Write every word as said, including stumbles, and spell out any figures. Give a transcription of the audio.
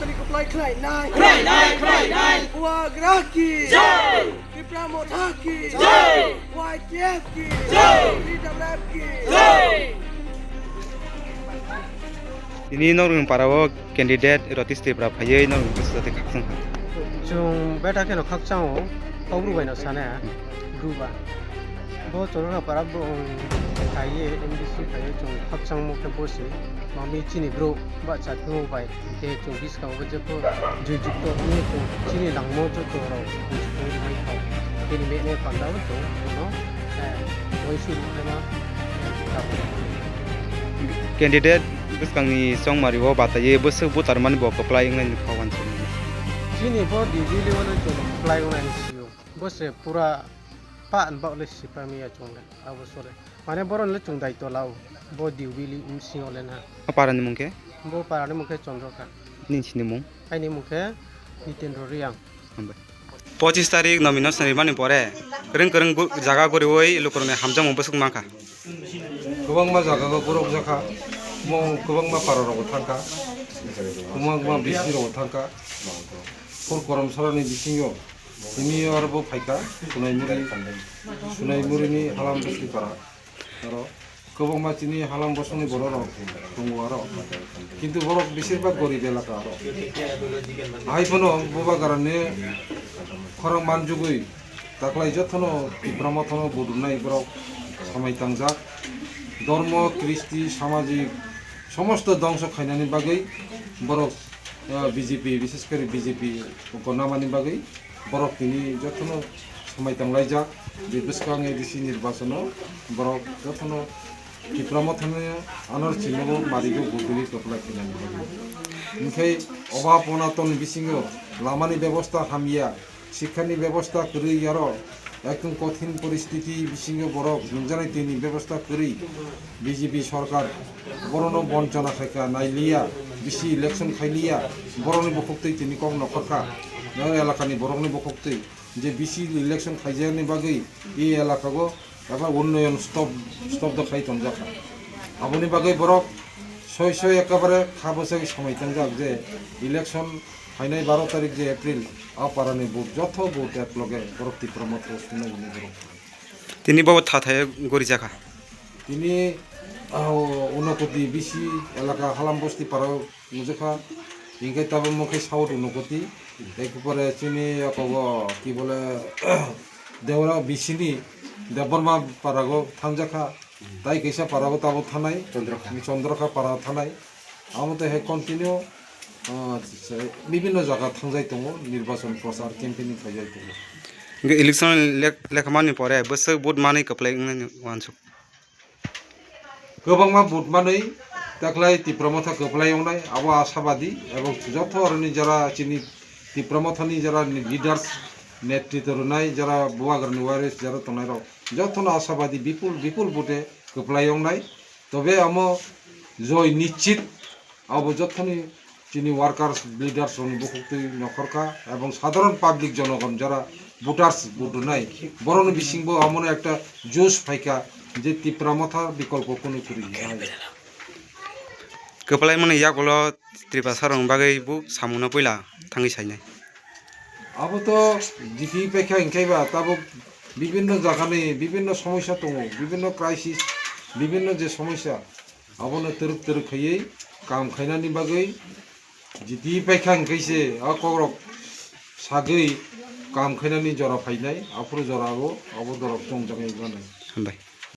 Tani kwplai khlainai. Khlainai, khlainai. Bubagra ki. Jai. Tipra Motha ki. Jai. Y T F ki. Jai. T W F ki. Jai. Tini norokni para o candidate Rotish Tripura phaiwi norokni bwsajati khakchang kha. Chwng beta kheno khakchango, Kaubru bai no sana, Bru ba. Bo Chondrokha para bo, um, phaiwi M D C phaiwi chwng khakchangmo khe bo se, mami chini bro ba chatungmo bai. Khe chwng bwskango jepho jui jukto wngwi chwng chini langmo joto rok buji tongwi rwui kha. Bini mene panda o chwng bono, eh, uansuk rwkhaima, eh, tabuk. Candidate bwskangni chongmari o bataiwi bwswk butarmani bo kwplai wngnai kha uansukmani. Chini bo D B L wano chwng kwplai wngnai sio. Bo se pura pa anba le sipamiya chwng le abo sore. Mane borok le chwng daitw lao, bo diubili bsing ole na. O parani mung khe? Bo parani mung khe Chandra kha. Nini sini mung? Aini mung khe Nitendra Reang. Hambai. Pochis tarik nomination rimani pore kwrwng kwrwng bu-, jaga guriwi lukurokni hamjakmung bwswk mankha. Kwbangma jaga o borok jakha, mo kwbangma para rok thangkha, kwbangma bisi rok thangkha. Phur Korom Sarani bisingo tini oro bo phaikha, Sunaimuri, Sunaimurini Halam Bosni para. Aro kwbangma chini halam bosongni borok rok tongo aro. Kintu borok besir bhag gorib elaka aro. Hai phano Bubagrani khorang manjugwi taklai jotono Tipra Mothono budunai borok samai tangjak. Dhormo, kristi, samajik somosto dongso khainani bagwi borok, eh, B J P, bishes kori B J P gonamani bagwi borok tini jotono samai tanglaijak, je bwskango A D C nirbachono borok jotono Tipra Mothani anor chimabo marigo buguli kwplai khainani bagwi. Hinkhe obab onaton bisingo lamani bebosta hamya, sikhani bebosta kwrwi aro ekdom kothin poristiti bisingo borok nungjaknai twini bebosta kwrwi B J P sorkar borokno bonchona khaikha, nailiya, bisi election khailiya, borokni bukhuktwi tini kok nokhorkha, elakani borokni bukhuktwi. Je bisi election khaijakni bagwi e elakao eba unnoyon stop, stop do khai tongjak. Aboni bagwi borok soi soi ekabare kha bwsai samai tongjak je election phainai baro tarik je April, a parani vote, jotho vote ekloge borok Tipra Motha o sunai hwnwi borok. Tini bo thathai gorijakha. Tini, ah, Unokoti bisi elaka Halam Bosti parao nukjakha, hinkhe tabuk mokhe South Unokoti, ekpore chini okogo ki bole, Deora bisini Debbarma parago thanjakha, tai kaisa parago tabuk thanai, Chandrakha. Chandrakha para thanai. Amo tei hai continue, ah, bibinno jaga thangjai tongo, nirbachon prochar campaigning khaijai tongo. Hinkhe election lek-, lekhamani pore bwswk vote manwi kwplai wngnani uansuk. Kwbangma vote manwi taklai Tipra Motha kwplai wngnai, abo ashabadi, ebong joto aroni jara chini Tipra Mothani jara ni leaders, netritw rwnai, jara Bubagrani warriors jara tongnairok, jotono ashabadi bipul, bipul vote kwplai wngnai. Tobe amo joy nischit, abo jothoni chini workers, leaders rokni bukhuktwi nokhorkha, ebong sadharon public jonogon jara voters vote rwnai, borokni bisingbo amono ekta josh phaikha je Tipra Motha bikolpo kunu kwrwi hai. Kwplaimani yagulo Tiprasarokni bagwi bo samungno puila thangwi sainai. Abo to G P paikha hinkhe ba tabuk bibinno jagani bibinno somosya tongo, bibinno crisis, bibinno je somosya, abono twrwk twrwk khaiwi kam khainani bagwi G P paikha hinkhe se a kokrok sagwi kam khainani jora phainai, aphuru jora abo, abo dorok chongjagwi manai. Hambai.